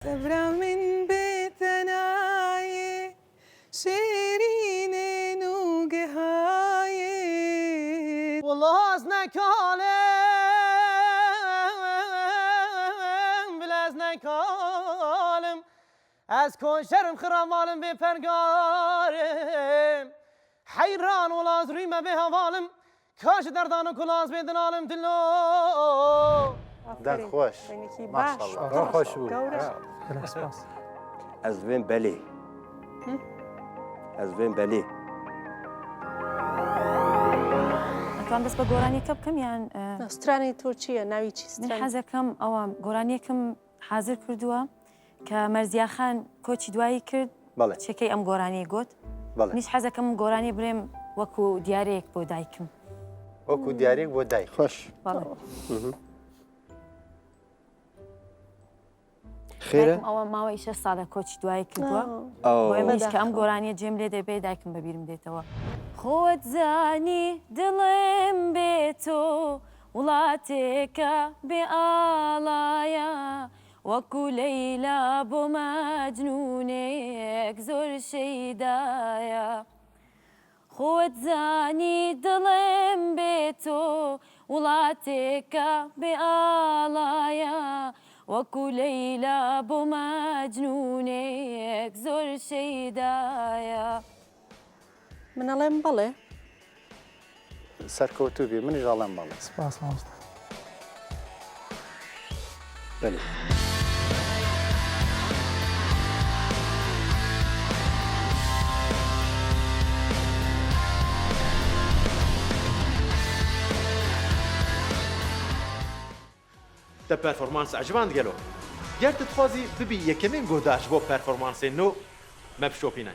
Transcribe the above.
Sebra min bê te nayê Şêrînê nû gihayê. Walla ez ne kalim Bila ez ne kalim Ez koçerim xiramalım bê pergarim Heyran walla ez rûy me bê hevalim Ka ji derdan û kulas bê dinalim dilo. Deng xweş. Maşallah. Zor xweş bû. Gelek spas. Ez dibêm belê. Ez dibêm belê. ئەتوان دەست بە گۆرانیەکە بکەم یان سترانی تۆ چییە ناوی چی من حەزەکەم ئەوە گۆرانیەکم حازر کردووە کە مەرزیا خان کۆچی دوایی کرد بەڵێ. کچەکەی ئەم گۆرانیەی گۆت بەڵێ. منیش حەزەکەم گۆرانی برێم وەکو دیارەیەک بۆ دایکم. وەکو دیارێک بۆ دایک. خۆش. بەڵێ. خێرە؟ دایکم ئەوە ماوەی شەش ساڵە کۆچی دوایی کردووە. ئەو. بۆیە منیش کە ئەم گۆرانیە جێم لێ دەبێ دایکم بەبیرم دێتەوە. خۆت زانی دڵم بێ تۆ وڵاتێکە بێ ئاڵایە وەکو لەیلا بۆ مەجنونێک زۆر شەیدایە خۆت زانی دڵم بێ تۆ وڵاتێکە بێ ئاڵایە وەکو لەیلا بۆ مەجنونێک زۆر شەیدایە. من ئەڵێم بەڵێ. سەرکەوتوو بی منیش ئەڵێم بەڵێ. سپاس مامۆستا. بەلێ. Te performans eciband gelo? Ger tu dixwazî bibî yekemîn guhdar ji bo performansên nû, me bişopîne.